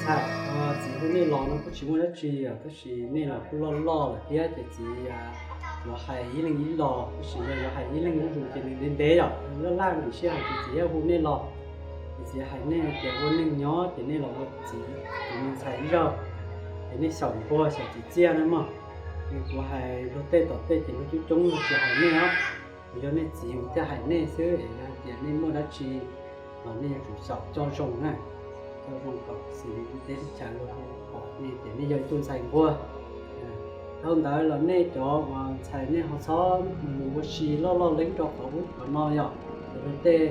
Txiv hu nej los no kuj tsis muaj dab tsi os, tab sis nej los kuj loj loj lawm thiab ces txiv yuav hais ib leeg ib los, tab sis yog yuav hais ib leeg ib los ces nws ntev ntev yom, laj laj nws sij hawm ces txiv yuav hu nej los. Ces txiv hais nej tias ua neej nyob ces nej los ua txiv tus me ntxhais ib zaug, ces nej xyaum nquag xyaum txiv txiaj na mog. Es kuv hais luag tej tom tej ces luag coob coob luag tsis hais nej os. Kuv yog nej txiv kuv thiaj hais nej xwb, es yog hais tias nej muaj dab tsi los nej yuav tsum xyaum coj zoo na, coj zoo kom xws li teb chaws luag pom nej tias nej yog ib tug ntxhais nquag. Dhau ntawd los nej cov uas ntxhais nej ho txhob mus ua si loj loj leeb rau qhov ub qhov no yom. Luag tej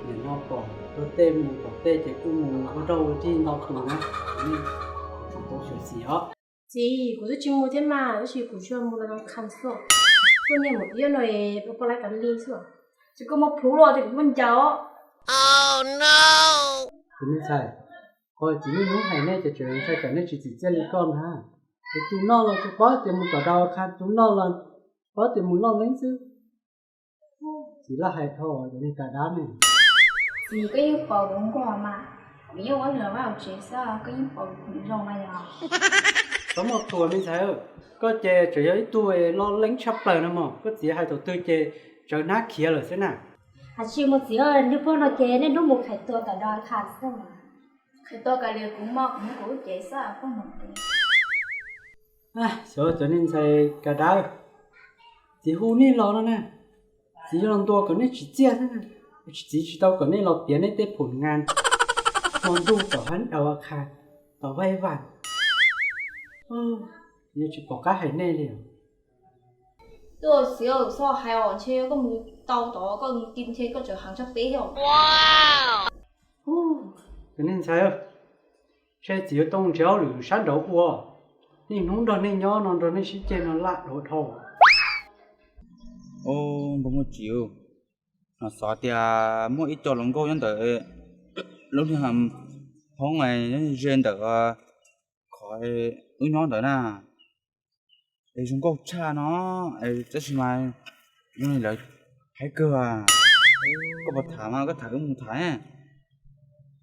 nim no pom luag tej mus tom tej ces kuj mus ua rog ua dig nto tus na, nej yuav tsum tau xyuam xim os. Txiv, kuv twb tsis mus thiab mas, tab sis kuv tsis mus los no khas xwb. Tuaj niaj mus ib no es poj lab kav li xwb. Tsis koj muaj plhuv los ces kuv muaj ncaus. Tus me ntxhais, qhov txiv niaj hnub hais nej ces tseem ntshai tsam nej tsis txim txiaj li koj ntag. Ces tus noj los tsis paub tias mus tom daus khas, tus noj los paub tias mus loj leeb xwb. Txiv laj hais dhau cov niag kav dab ne. Txiv, koj yeej paub kuv nquag mas, kuv yeej ua nws vaj hauv tsev xwb, koj yeej paub kuv zoo mas yog. Txhob muaj thuam me ntxhais, koj ces tseem yog ib tug loj leeb tshaj plaws no mog, koj txiv hais thaum twg ces tsawv hnab khiav lawm xwb na. Hais tsis mus txiv, niag pog no ces niaj hnub mus khais tua tom daus khas xwb. Khais tua kav liam kuv mog, kuv muab kuv lub cev xwb pog no. Xyov cov niag ntxhais kav dab, txiv hu nej los no na, txiv yuav los ntuas kom nej tsim txiaj xwb, txiv tsis tau kom nej los piav nej tej phum nas, hmo ntuj tom hab daus khas, tom vaij vam, txiv yuav tsis pom qab hais nej li. Tuaj txiv, txhob hais os, ntshe koj mus tau tod koj mus ti ntshe koj tseem heev tshaj peb os. Cov niag ntxhais, ntshe txiv yuav tau nrhiav hauj lwm sab nraud ua, niaj hnub nrog nej nyob no nrog nej sib ceg no laj dhau dhau. Npawg Muaj Tsim, no xyov tias muaj ib co hluas nkauj nyob ntawm lub niag hoob ze ntawm qhov wb nyob ntawd na, es zoo nkauj tshaj no, tab sis mas zoo li lawv haib kawg. Koj puas tham mas koj tham wb mus tham.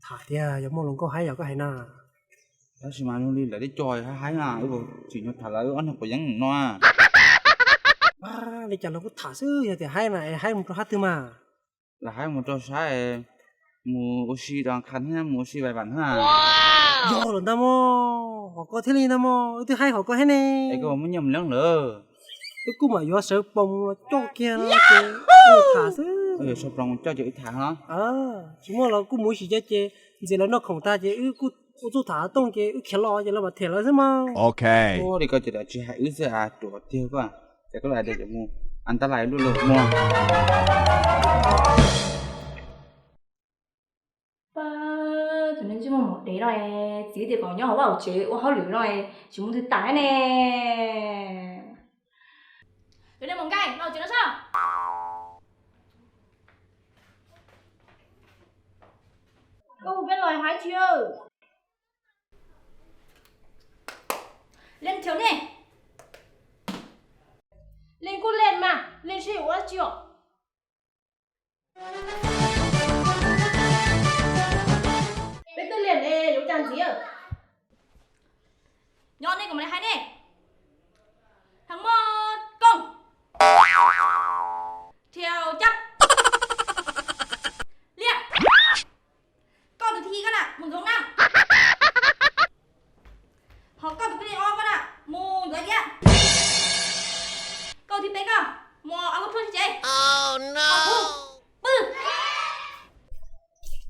Tham tiag, yog muaj hluas nkauj haib yog koj hais na. Tab sis mas zoo li lawv tej co haib haib na, wb puas tsim nyog tham lawv ob niag quav yeeb no. Li cas los kuj tham xwb, yog tias haib mas es haib mus rau hab twg mas? Lawv haib mus rau sab, mus ua si rau khas thiab mus ua si vais vam thiab. Yog lawm ntag mog, hom koj thiaj li ntag mos, wb twb haib hom koj thiab ne. Es koj muaj nyiaj mus leej lawm. Wb kuj mam yuav sawv ploos los coj kiag no ces tham xwb. Yuav sawv ploos coj ces wb tham no. Tsis muaj los kuj mus ib sim coj ces ntxiv lawv noj khoom tag ces wb kuj ua txuj tham tooj ces wb khiav los ces lawv mam them lawv xwb mas. Ua li koj ces tsis hais wb xwb, ruam tiag koj. Ces koj los hais tias cov mus, an tab lais luaj luaj muag. Tus neeg tsis muaj mov dev no, txiv tias kom nyob hauv vaj hauv tsev ua hauj lwm no, tsis mus twg tas ne. Cov neeg mus nkaij los tsev no soj. Koj hu peb los hais tsis? Leej twg ne? Leej kuj leej mas, leej seb yuav ua dab tsi os. Peb twb liam es yuav cas ntxiv. Nyob nej kom mam li hais nej. Thaj Moj Kooj, Thiaus Cab, Liaj, koj tus thib ib koj na mus ntxoov na. Ho koj tus thib ob koj na mus ntxuav diab. Koj tus thib peb koj mus ua koj thuaj sib cev. Ho kuv pw.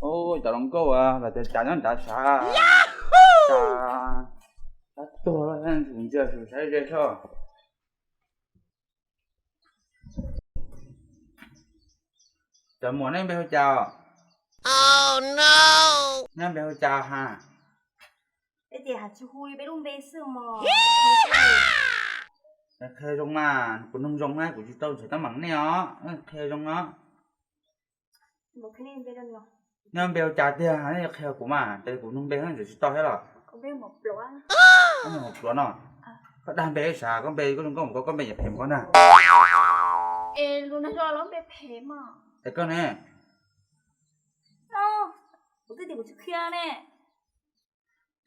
Ub, cov hluas nkauj los cas cas nyob nrad sav, cas tab tuag ntsia saib ze soj. Cov muam, nej npe hu cas? Nej npe hu cas ha? Peb tias has tsis hu li peb lub npe xwb mos. Qhia zoo mas, kuv noog zoo na, kuv tsis tau nrhiav teeb meem nej os, qhia zoo os. Nej npe hu cas tiag, nej qhia kuv mas, ces kuv noog npe tsis tau thiab los? Koj npe Hmoob Pluav no, koj dag npe sav, koj npe koj zoo nkauj, koj npe phem koj na. Es lus nag zog los npe phem mas. Es koj ne? Kuv twb tias kuv tsis qhia ne.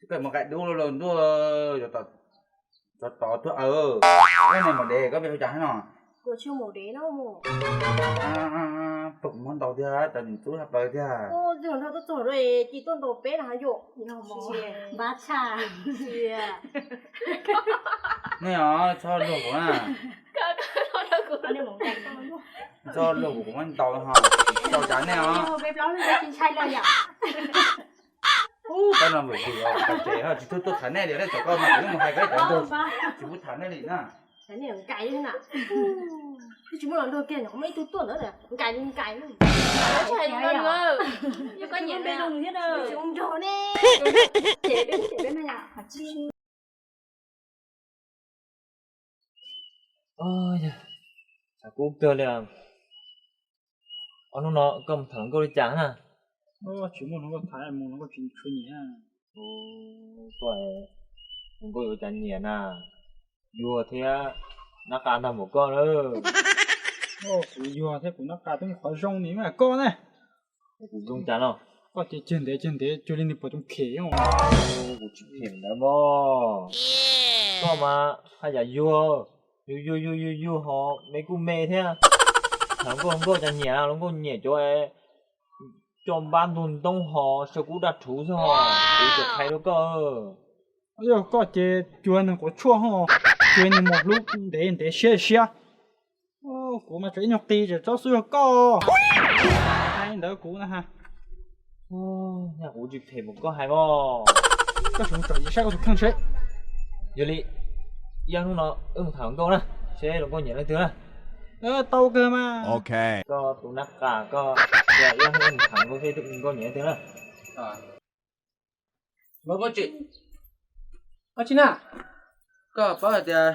Koj mus nqaim dub los ntuj, cov tod tuag aw. Koj ne maum dev koj pheej hu cas hab no? Pog kuv muab ntaus tiag, cov nim txub hab plaws tiag. Nej os, txhob luag kuv na. Txhob luag kuv, kuv muab ntaus ho. Tau cas nej os. Peb no vwm vwm tsev ho tsis tug tuaj tham nej li, nej txom koj mas kuv yeej mus hais koj cov nraug, tsis pub tham nej li na. Yog, xav kub kawg li. Ob hnub no koj mus tham hluas nkauj li cas na? Tsis muaj hluas nkauj tham, mus hluas nkauj tsis tshua nyiam. Koj, hluas nkauj yuav cas nyiam na, yuag thiab nab qa ntag npaum koj na. Kuv yuag thiab kuv nab qa twb muaj qhov zoo ni mas koj ne. Kuv zoo cas no? Koj ces cag ntev cag ntev cuag li niag pog coom khem. Kuv tsis phem ntawd mog. Koj mas haj yam yuag, yuag yuag yuag yuag yuag ho me kuj me thiab. Tham hluas nkauj cas nyiam, hluas nkauj nyiam cov coj npab ntug ntoob ho saw kub daj rhuv xwb ho. Kuv tsis qhia rau koj. Yog koj ces cuag niag quav tshuaj ho, cuag niag mos hlub ntev ntev siab siab. Kuv mas tseem ib nyuag qis tseem tsob xub yog koj. Hais ntawd kuv na. Nyaj kuv tsis phem npaum koj hais mog. Koj sim mus tsom saib koj tus kheej seb. Yog li, ib ob hnub no wb mus tham hluas nkauj na, seb hluas nkauj nyiam leej twg na. Tau kawg mas. Koj tus nab qa koj, ib ob hnub wb mus tham hluas nkauj seb hluas nkauj nyiam leej twg na. Ab tsi na, koj paub hais tias,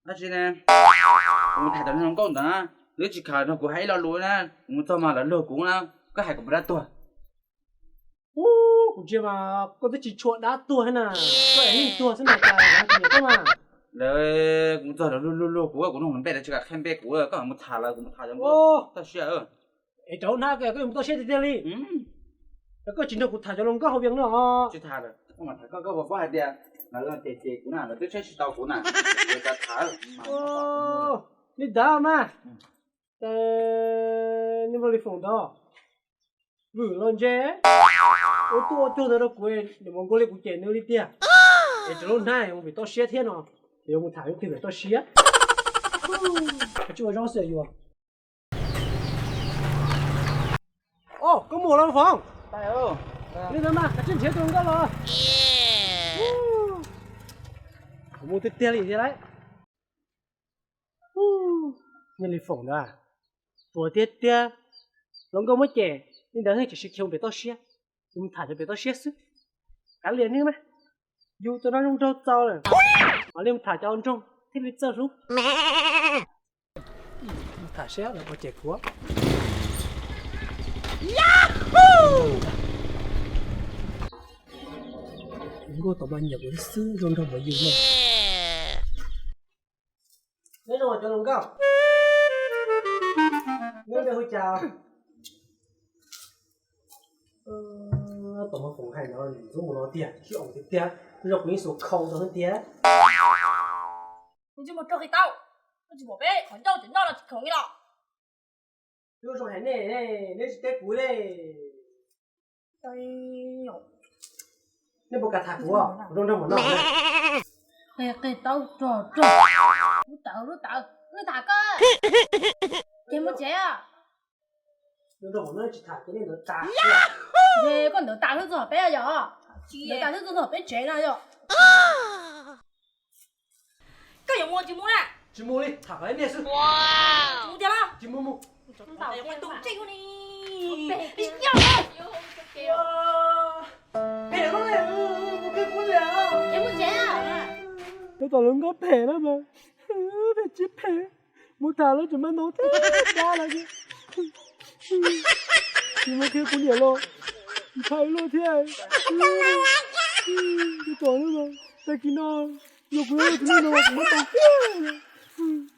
ab tsi ne, kuv mus tham cov hluas nkauj ntawd na, lawv tsis kam nrog kuv hais ib lo lus na, kuv mus txog mas lawv luag kuv na, koj hais kuv puas dab tuag? Ub, kuv ntsia mas koj twb tsis tshua dab tuag thiab na, koj ev neeg tuag xwb na, cas lawv tsis nyiam koj na? Lawv, kuv mus txog lawv luag luag luag kuv, kuv nug lawv npe lawv tsis kam qhia npe kuv, koj mus tham lawv, kuv mus tham cov nkauj toj siab. Es rau na, koj yuav mus toj siab tiag tiag li. Koj tsis nrog kuv tham cov hluas nkauj hauv Vias no. Tsis tham lawm, koj mam tham koj, koj puas paub hais tias lawv ces ces kuv na, lawv twb saib tsis tau kuv na, lawv tsis tham. Li ntawd mas, nej muaj li foom ntawd, vwm los ntse, ua tuaj ua cuag ntawd rau kuv, nws mus nkaus li kuv cem nws li tiag. Es tseem lub hnab mus pem toj siab thiab no, yuav mus tham leej twg pem toj siab? Tsis ua zaub xwb yuav. Os, koj mus los Foom? Li ntawd mas kav tsij nrhiav tus hluas nkauj los. Kuv mus tiag tiag li thiab lauj. Yog li Foom ntawd, tuag tiag tiag, hluas nkauj muab cem, li ntawd yeej tseem sib khiav mus pem toj siab, yus mus tham cov pem toj siab xwb. Kav liam neeg mas, yus cov no zoo nraug txaus lawm, mam li mus tham cov nraug thiaj li txawj hlub. Tham siab lawv puas cem kuv. Hluas nkauj tod mas nyiam kuv xwb, zoo nraug npaum yus no. Neb zoo cov hluas nkauj, neb npe hu cas? Tom Foom hais no ntxub mus no tiag, sib oo tiag tiag, zoo kuv yeej xuas khau rau neb tiag. Nws tsis mus rau qis tau, koj tsis pom peb qhov ncauj cov ncauj no tsis khoom li los. Twb zoo hais nej, neb tsis teb kuv li. Nej puas kam tham kuv, kuv zoo nraug npaum no. Qis qis tau rog rog. Lub tawv lub tawv, wb tham koj. Ces mus tsev. Zoo nraug npaum no tsis tham ces nej ntawd tas. Ces koj ntawd tas xwb txog peb yom. Ntawd tas xwb txog peb tsev no yom. Koj yuav mus tsis mus na? Tsis mus li, tham kom ib niag xwb. Tsis mus tiag los? Tsis mus mus. Tus ntawd tus ntse ni. Phem lawm, mus qhia kuv niam. Tab tom lawv nkauj phem lawm mas, phem tsis phem, mus tham lawv tseem mas no thiab dab lawm. Tsis mus qhia kuv niam los ntshai luaj thiab. Tab tom lawm mas, tag kis no yog kuv yog tus neeg no kuv muab tau kiag.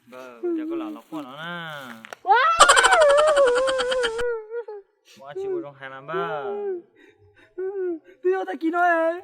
Npawg, ua cas koj lam los quaj no na? Ua tsis ua zoo hais mas npawg. Twb yog tag kis no es,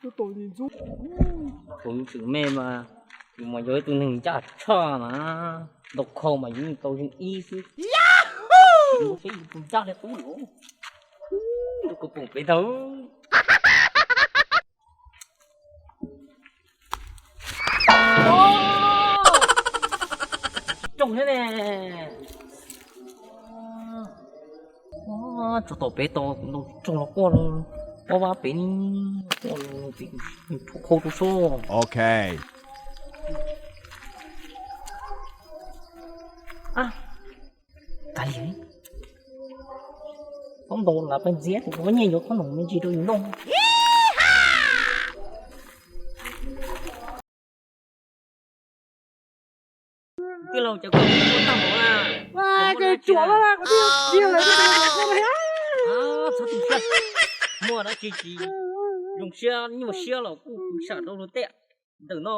Tus tom ntxub. Kuv tseem me mas, kuv mas yog ib tug neeg ncaj tshaj na, ntaus khau mas yeej tau yeej ib xwb. Kuv peb yus tus ncaj li qub lawm. Kuv pom peb tau. Rooj thiab ne. Tsuav tom peb tau, kuv ntaus rooj los quaj, ob vab pem, quaj, peb rhuav khau rau soj. Ok. Kav liam, txhob ntaus, lam pais ntxias tus muab nyiaj yuav qhob noom me ntsis rau yus noj. Tij laug, cov koj muaj tag npaum na. Tsuav, txhob tu siab. Muaj dab tsi tsis zoo siab nyuaj siab los kuj sam rau luag tej ntawm no.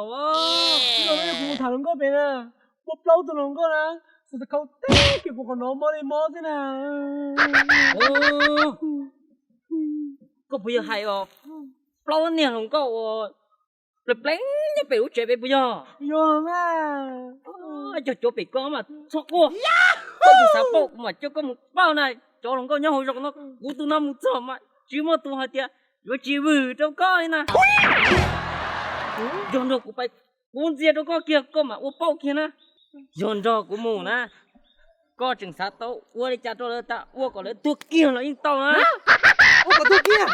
Kuv mus tham hluas nkauj pem na, muaj plaub tug hluas nkauj na, xav tau khau teb kiag kuv qhov no mob li mob xwb na. Koj puas yog hais os, plaub niag hluas nkauj uas pleev pleev nyob pem lub tsev pem puas yog? Yog mas. Cog cuav pem koj mas txhob quaj. Koj puas xav paub, kuv mam coj koj mus pauj na. Cov hluas nkauj nyob hauv zos no, kuv tus no mus txog mas tsis muaj tus hais tias yuav tsis vwm rau koj li na. Yog nrog kuv pais, kuv ntxias rau koj kiag koj mam ua pauj kiag na. Yog nrog kuv mus na, koj tseem xav tau ua li cas rau lawv tas, ua kom lawv tuag kiag los yeej tau na. Ua kom tuag kiag?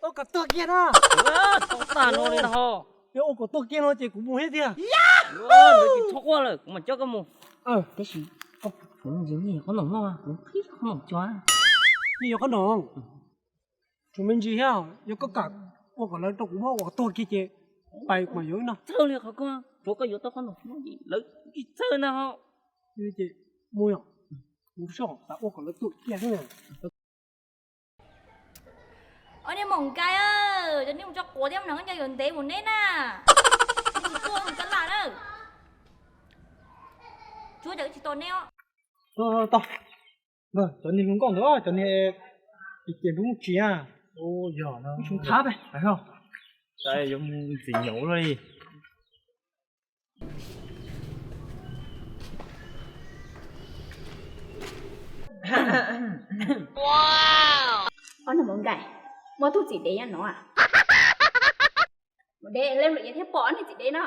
Ua kom tuag kiag no. Tau tag no li no ho. Yog ua kom tuag kiag no ces kuv mus thiab tiag. Tsis txhob quaj lawm, kuv mam coj koj mus. Tab sis koj puas muaj ntsis nyiaj yuav qhob noom noj, kuv qhib qhob noom cov. Nyiaj yuav qhob noom? Tsuas me ntsis thiab, yog koj kam ua kom lawv rau kuv muab ua kom tuag kiag ces pais kuv mam yuav no. Txawj li qhov koj, tsuav koj yuav tau qhob noom lawv tsis txawj na ho. Ces mus yom, kuv soj tas ua kom lawv tuag kiag xwb na. Ob niag maum nkais, cov niag mus tso quav thiab mloog nco yuav ntev mus neb na. Neb tsis tuaj mus tab laj na. Tsuav cov wb tsis tos neb os. Cov niag hluas nkauj ntawd, cov niag ces ces nplooj tsis a. Yog no, thav pe, yuav mus ntxim nyuj luaj li. Ob niag maum nkais, muaj tug txiv dev nyob no. Maum dev, leej lwm yeej thiaj pom ob niag txiv dev no.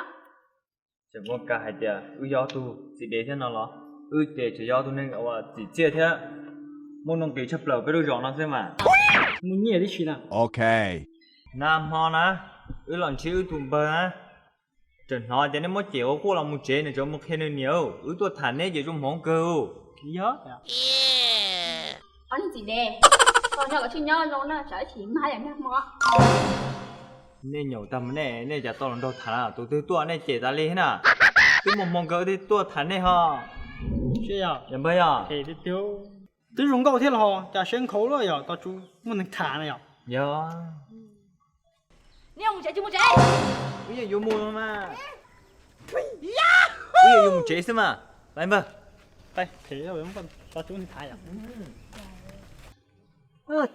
Tseem muaj kab hais tias wb yog tug txiv dev thiab no los? Wb ces tseem yog tug neeg uas txim txiaj thiab muaj nuj nqis tshaj plaws peb lub zos no xwb mas. Muaj nyiaj tib si na. Ok. Nag hmo na, wb los ntsib wb tus npawg na, tseem hnov tias nej muab cem ua quaj los mus tsev, nws tseem mus qhia nws niam, wb tuaj tham nej ces zoo hmoov kawg. Yog. Ob niag txiv dev, koj nyob los tsis nyob zoo na, tsam ib chim mag yam nag hmo. Nej nyaum tag mus nej, nej cas tau los nrog tham na, tus twg tuaj nej cem tas li thiab na. Twb muaj hmoo nkawd thiaj tuaj tham nej ho. Yog npawg yog. Twb zoo nkauj thiab los ho, cas siab nkhaus luaj yog, tos tsuas muaj neeg tham na yog. Yog. Wb yeej yuav mus mas. Wb yeej yuav mus tsev xwb mas. Pais npawg.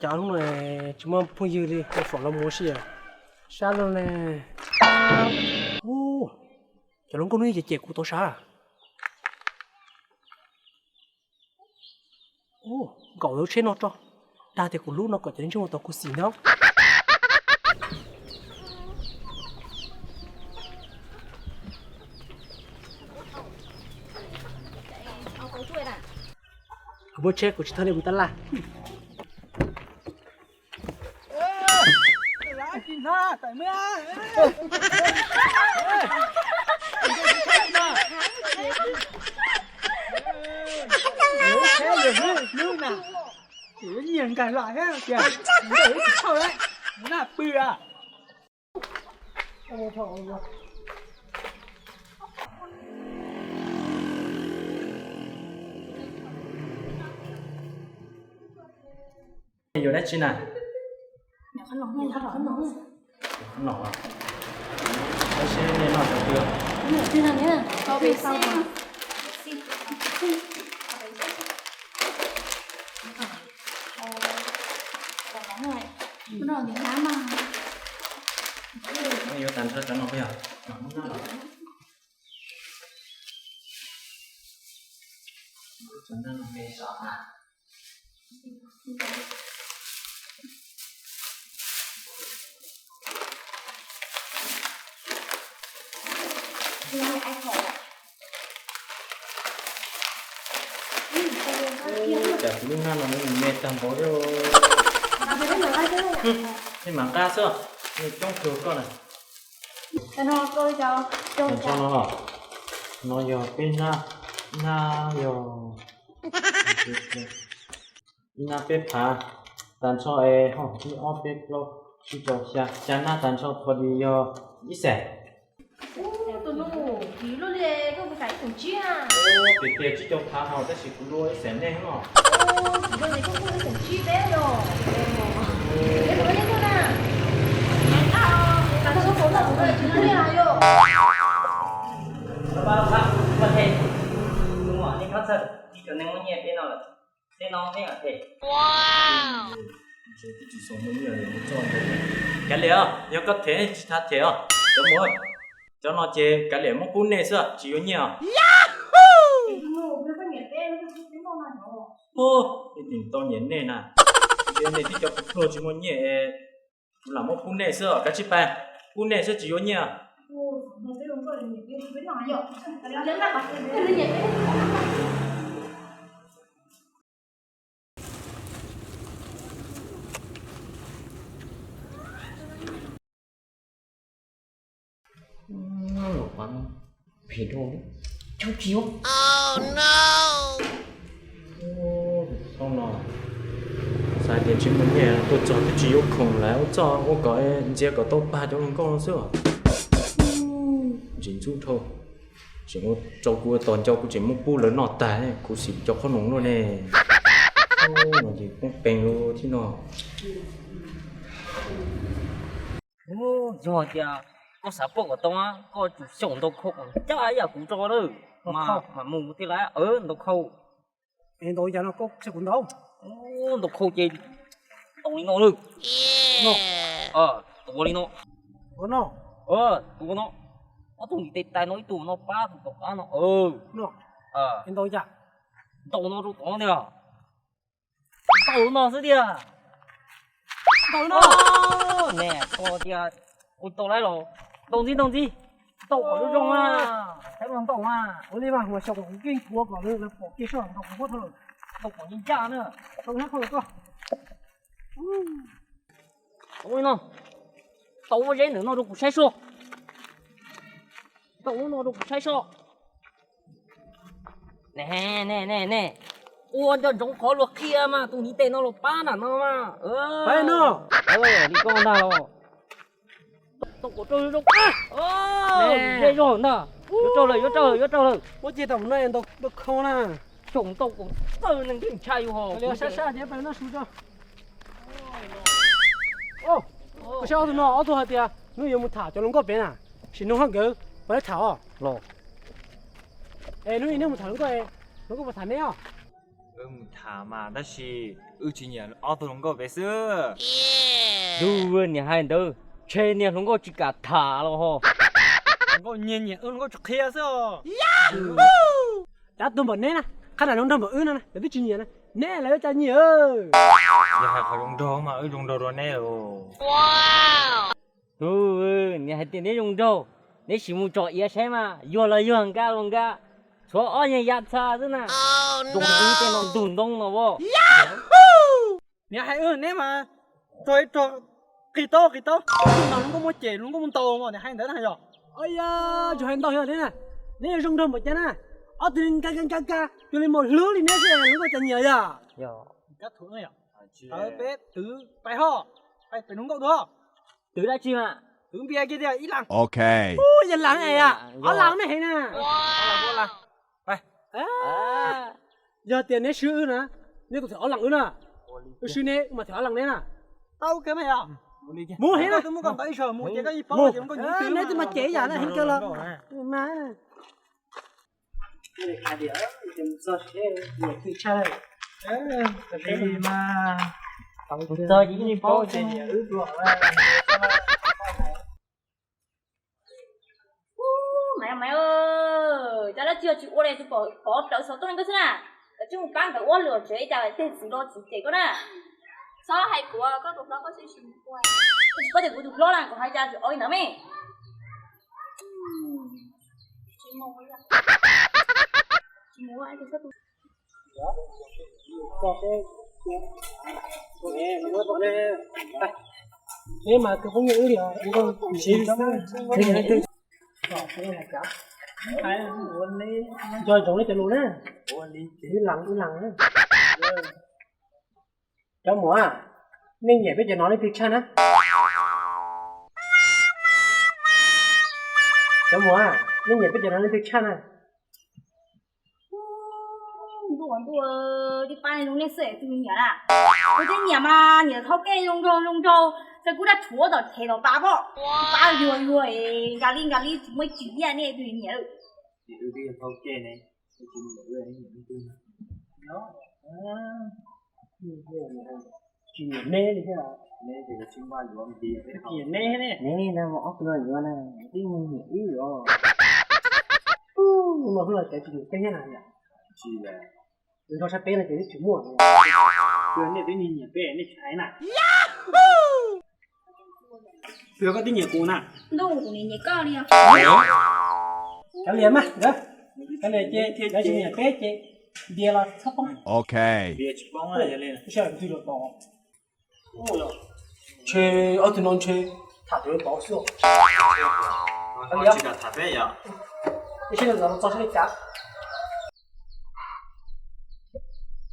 Cas hnub no tsis muaj phooj ywg li, ua fom los mus si. Sab no ne. Cov hluas nkauj no ces cem kuv tau sab. Nkaum lub tsheb no tso, dag tias kuv lub no kom cov neeg ntsej muag tau kuv xim ntau. Kuv muaj tsheb kuv tsis thov nej mus tab laj. Na, tawm muab. Hnub na, hnub na, tsis nyiag nkag los thiab tias nkawd tsis thauj lawm, na pw a. Yuav dab tsi na? Noj, tab sis nej noj cov twg? Nej yuav tag nrho cov no puas yog? Cas kuv lub hnab no nws me tag npaum li. Nej mam nqa xwb, nej coob kawg koj na. Tso no, no yog peb hnab, hnab yog ib hnab peb phav, tag nrho es ib ob peb plaub tsib rau xya, xya hnab tag nrho pha li yog ib xees. Tus nus, vim luaj li koj mus xav ib xees tsib na? Tiag tiag tsib caug phav hos tab sis kuv luaj ib xees nej no. Tsis luaj ces koj muaj ib xees tsib peb yog. Es kuv ua nyiaj tuaj na. Tag nrho kuv noj kuv tsis noj nyiaj yom. Kav liam, yog koj them tsis tas them os. Cov mus, cov no ces kav liam muab pub nej xwb tsis yuav nyiaj os. Nej tsis tau nyiam nej na, nej tib co pluag tsis muaj nyiaj, kuv lam muab pub nej xwb os, kav tsij pab, pub nej xwb tsis yuav nyiaj. Los pab phem dhau li, chau tsis yuav. Xav tias tsis muaj nyiaj tuaj txog twb tsis yuav khoom lawm, ua txoj ua kom ntxias kom tau pag cov hluas nkauj no xwb. Ntsim ntxub dhau, tseem ua rau kuv ua tos nco kuv tseem muab pub lawv noj tag, khuv xim cov qhob noom luaj ne. No ces poob peev lawm thiab no. Yog tias koj xav pom kom tau, koj tsum xyaum ntaus khau kom ncaj ib yam kuv tso na, mas mus thiaj li ntau khau. Es ntaus cas no koj qhia kuv ntaus? Ntaus khau ces ntaus li no na. Tuav li no. Tuav no. Tuav no. Ob tug ntiv tes tais no ib tug no pab tus tom qab no. Es ntaus cas? Ntaus no rau tod tiag. Ntaus no xwb tiag. Ntaus no. Ne, koj tias kuv tau lawm los. Ntaus ntxiv, ntaus ntxiv. Ntaus kom zoo zoo na. Saib mas ntaus mas. Ua li mas mus xyaum kom keej kuav kom lawv pom kev soj ntaus kuv qhuab thau lawm. Ntaus kom ncaj ncaj na. Ntaus hnab khau los koj. Ntaus li no. Ntaus ua zeb ntawm no rau kuv saib soj. Ntaus lub no rau kuv saib soj. Ne, ne, ne, ne. Ua nco ntsoov qhov luag qhia mas, tus ntiv tes no los pab nram no mas. Pab no. Li koj ntag los. Tau kom rau zoo. Zej zog ntag. Yuav raug lawm, yuav raug lawm, yuav raug lawm. Muab cig tau no ntaus khau na. Xyaum ntau kom txawj neeg thiaj ntshai yus ho. Sab sab ces pab no su tso. Koj saib ob tug no, ob tug hais tias hnub yuav mus tham cov hluas nkauj pem na, sim nug hab nkawd puas tham os. Los, es hnub ib nej mus tham hluas nkauj, hluas nkauj puas tham neb os? Wb mus tham mas tab sis wb tsis nyiam ob tug hluas nkauj pem xwb. Yus niam hais ntawd, ntshe niag hluas nkauj tsis kam tham los ho. Hluas nkauj nyiag nyiam wb hluas nkauj tsis qhia xwb os. Cov tuag npaum neb na, qhab nram zoo nraug npaum wb no na, lawv twb tsis nyiam na, neb lawv yuav cas nyiam. Yog hais qhov zoo nraug mas wb zoo nraug dua neb los. Tus, niam hais tias neb zoo nraug, neb sim mus tsom iav saib mas, yuag los yuag, nkag los nkag, tshuav ob yeeg ya txha xwb na. Zoo li tej no ntug ntoo no as. Niam hais neb mas, rog ib rog Qis tau, qis tau. Tus no hluas nkauj muaj cem, hluas nkauj muaj ntau mas niam hais ntawd na yog. Yog tsis hais ntau yog thiab na. Neb yuav zoo nraug npaum cas na, ob tug nkag nkag nkag, cuag li maum hlwb li neb xwb, hluas nkauj cas nyiam yog. Peb twv pais ho, pais pem hluas nkauj dua. Twv dab tsi mas? Twv npias kiag tiag ib leeg. Yog leeg es, ob leeg mej heev na. Yog tias neb swb wb na, neb kuj them ob leeg wb na. Wb swb neb mas them ob leeg neb na. Tau kawg mas yog. Mus heev na. Neb twb mas cem ib yam na heev kawg los mas. Maiv, maiv, cas dab tsi tsis ua li, tsuas pom pov plawv xov tooj li koj xwb na. Koj tsis mus pab nkawd ua luam tsev, cas tej txiv los txiv cem koj na. Txhob hais kuv, koj tus hlob koj tsis ua. Koj tsis paub tias kuv tus hlob na, kuv hais cas tsis ua li ntawd me. Peb mas tus phooj ywg wb li, nco ntsoov nej cov lus na, wb lees wb lees na. Cov muam, nej nyiam peb cov no leej twg tshaj na? Cov muam, nej nyiam peb cov no leej twg tshaj na? Ntuj, ntuj, tib pab zoo nej xwb es tus nyiam na. Kuv twb nyiam mas nyiam thaub kej zoo nraug zoo nraug, txawm kuv dab tshuav tom thev tom pab pom, pab yuag yuag, nka li nka li tsis muaj ib tsis iab nej tus nyiam. Tsis nyiam neb li thiab. Tsis nyiam neb ne. Neb na, ob tug no yuav na, twb nyiam wb os. Ub, no hnub no cov tsis nyiam peb thiab na. Nrog sab peb no ces twb tsis muaj. Nej twb nyiam peb nej tsis hais na. Twb koj twb nyiam kuv na. Ntuj, kuv nyiam koj li. Kav liam mas, kav liam ces lawv tsis nyiam peb ces ntias los txhob poob. Ok. Ntias tsis poob na, yog li. Twb sab twg los tod. Ntshe ob tug no ntshe tham tau tod xwb. Tsis kam tham peb yom. Ib sij no txog sab li cas.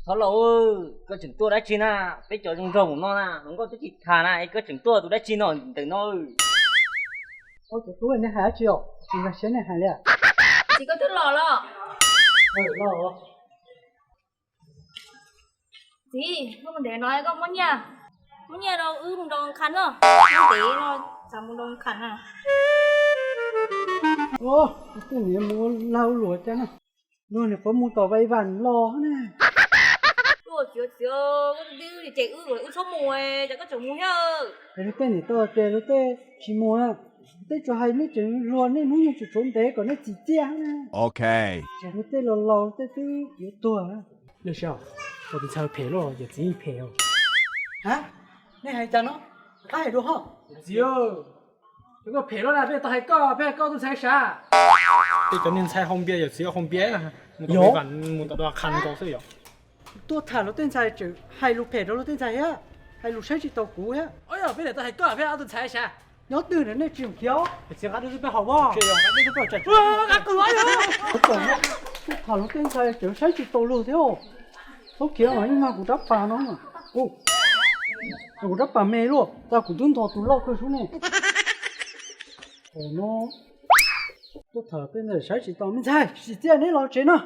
Thov laus, koj tseem tuaj dab tsi na? Peb cov zoo nraug no na, hluas nkauj twb tsis tham na, es koj tseem tuaj tus dab tsi no ntawm no? Ua cov tub nej hais dab tsi os? Tsis nkag siab nej hais li. Txiv, koj twb los los? Los. Txiv, koj mus ntev no koj muab nyiaj, muab nyiaj rau wb mus nrau khas no. Ntev no xav mus nrau khas na. Tus niam mus ua lag ua luam cas na, luag niam qhuav mus tom Vais Vam los na. Txiv, txiv, koj twb cem wb, wb txhob mus, cas koj tseem mus thiab? Es luag tej niam tau tias luag tej tsis mus na, tej tsuas hais nej tseem hluas, nej hnub nyoog tseem tshuav ntev kom nej txim txiaj na. Ces luag tej laus laus tej twb yuav tuag. Lej Siab, koj tus ntxhais phem luaj, yawm txiv phem. Ha, nej hais cas no? Qab hais dua ho. Yawm txiv, koj phem luaj na, peb tau hais koj, peb hais koj tus ntxhais sav. Peb cov niag ntxhais haus npias, yawm txiv haus npias na, mus tom Vais Vam mus tom do khas nkaus xwb yom. Tuaj tham luag tej ntxhais tseem hais lus phem rau luag tej ntxhais thiab, hais lus saib tsis taus kuv thiab. Yog peb niam tau hais koj, peb ob tug ntxhais sav. Nyob twg na nej tsis khiav? Txiv, qab twb peb haus mog. Tham luag tej ntxhais tseem saib tsis taus luag thiab. Txhob khiav mas ib mag kuv rab pas no. Kuv rab pas me luaj, tas kuv twb ntog tus loj kawg sub ne. Tuaj tham tej ntxhais saib tsis taus, me ntxhais, tsim txiaj neb los tsev no.